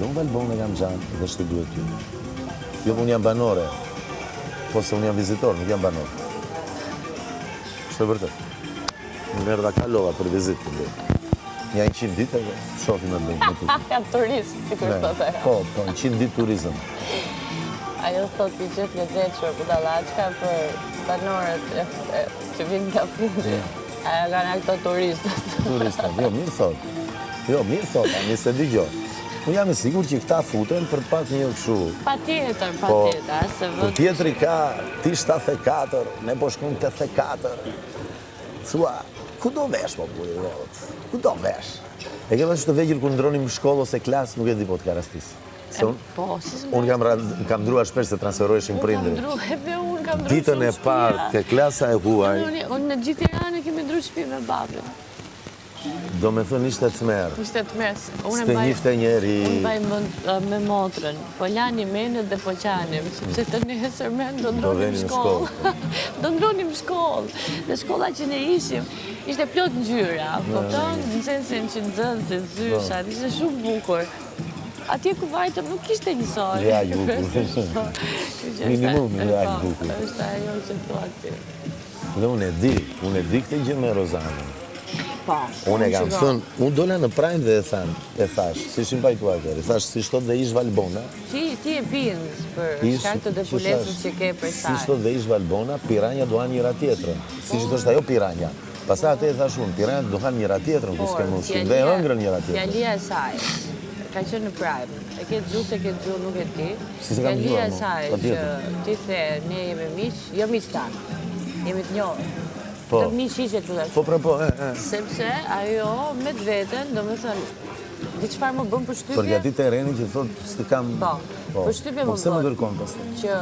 Dhe unë Valbonë e kam xhan dhe ç'të duhet ty. Jo, po unë jam banore. Po se unë jam vizitor, nuk jam banor. Është e vërtetë. Unë erdha kalova për vizitë këtu. Nja 100 ditë edhe shohim me bëjmë. Me të. Jam turist, sikur thotë ajo. Po, po, 100 ditë turizëm. Ajo thotë një gjë të lezetshme, budallaçka për banorët që vinë nga fundi. Ajo kanë këto turistët. Turistët, jo, mirë thotë. Jo, mirë thotë, ani se dëgjo. Unë jam i sigurt që këta futen për të pak një kështu. Patjetër, po, patjetër, se vë... Po tjetri ka, ti 74, ne po shkojmë 84. Thua, ku do vesh, po burri rrot? Ku do vesh? E ke parasysh të vegjël kur ndronim shkollë ose klasë, nuk e di po të ka rastis. Se unë, po, si unë kam, kam ndruar shpesh se transferoheshin prindërit. Unë kam ndru, edhe unë kam ndru Ditën e parë te klasa e huaj. Unë në gjithë Tiranë kemi ndru shtëpi me babin. Domethënë ishte tmerr. Ishte tmerr. Unë S'të njifte njeri. Unë mbaj mend me motrën. Po lanim enët dhe po qanim, sepse të nesërmen do ndronim shkollë. Do ndronim shkollë. Dhe shkolla që ne ishim, ishte plot ngjyra. Kupton? Në sensin që nxënësit, zyshat, ishte shumë bukur. Atje ku vajtëm nuk ishte njësoj. Ja, aq bukur. Minimum, ja, aq bukur. Është ajo që thua ti. Dhe unë e di, unë e di këtë gjë me Rozanën. Po. Unë e kam thënë, unë dola në prime dhe e thanë, e thash, si ishim pajtuar atëherë, thash si thotë dhe ish Valbona. Ti, ti e bindës për shkak të debulesës që ke për saj. Si thotë dhe ish Valbona, piranja do hanë njëra tjetrën. Si që thoshte ajo piranja. Pastaj atë e thash unë, piranjat do hanë njëra tjetrën, ku s'ke më ushqim, dhe e hëngrën njëra tjetrën. Fjalia e saj, ka qenë në prime, e ke dëgju, s'e ke dëgju, nuk e di. Si s'e kam dëgjuar, Fjalia e saj që ti the, ne jemi miq, jo miq tanë, jemi të njohur. Po. Të miq ishe të Po, pra, po, e, e. Sepse ajo me të veten, domethënë, di çfarë më bën përshtypje? Përgatit terrenin që thotë s'të kam... Po, po. përshtypje më po, bën. Po, pse më kërkon pastaj? Që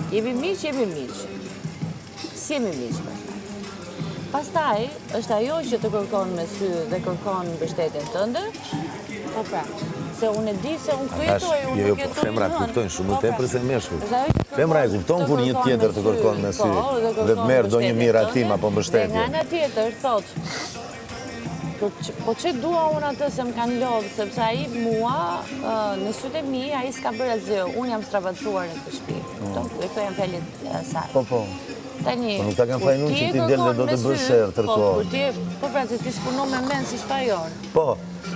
Jemi miq, jemi miq. S'jemi miq pastaj. Pastaj është ajo që të kërkon me sy dhe kërkon mbështetjen tënde. Po pra, se unë e di se unë këtu jetoj, unë jo, jo, nuk po, jetoj. Femra po, kuptojnë shumë më po, pra. tepër se meshkujt. Femra e kupton kur një tjetër të kërkon me sy po, dhe të merr ndonjë miratim apo mbështetje. Dhe nga ana tjetër thotë, Po ç'e dua unë atë se më kanë lodhë, sepse ai mua, në sytë e mi, ai s'ka bërë asgjë, unë jam strapacuar në këtë shpi. Mm. Dhe këto janë fjalët e saj. Po, po. Tani, po nuk ta kam fajin unë që ti del dhe do të bësh sherr tërë po, kohën. Po, po pra se ti s'punon me mend si shpajon. Po.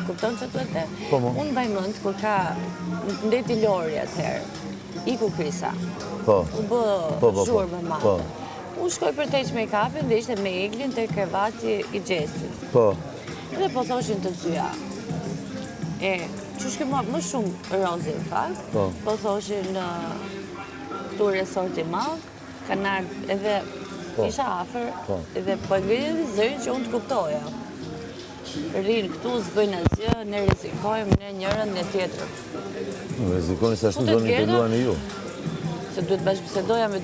Kupton që të të? Po, mo. Unë mbaj mend, kur ka ndeti Lori atëherë, iku Krisa. Po. U bë po, po, zhurmë e madhe. Po. Unë shkoj për të heq make-upin dhe ishte me Eglin te krevati i Gjestit. Po. Dhe po thoshin të dyja. E, që shke më, më shumë Rozi në fakt, po, po thoshin këtu resort i madh, kanë ardhë edhe po. isha afër, po. edhe po e ngritin dhe zërin që unë të kuptoja. Rrinë këtu, s'bëjnë asgjë, ne rrezikojmë, ne njërën, ne tjetrën. Rrezikojnë se ashtu doni të luani ju. Se duhet bashkëbisedoja me...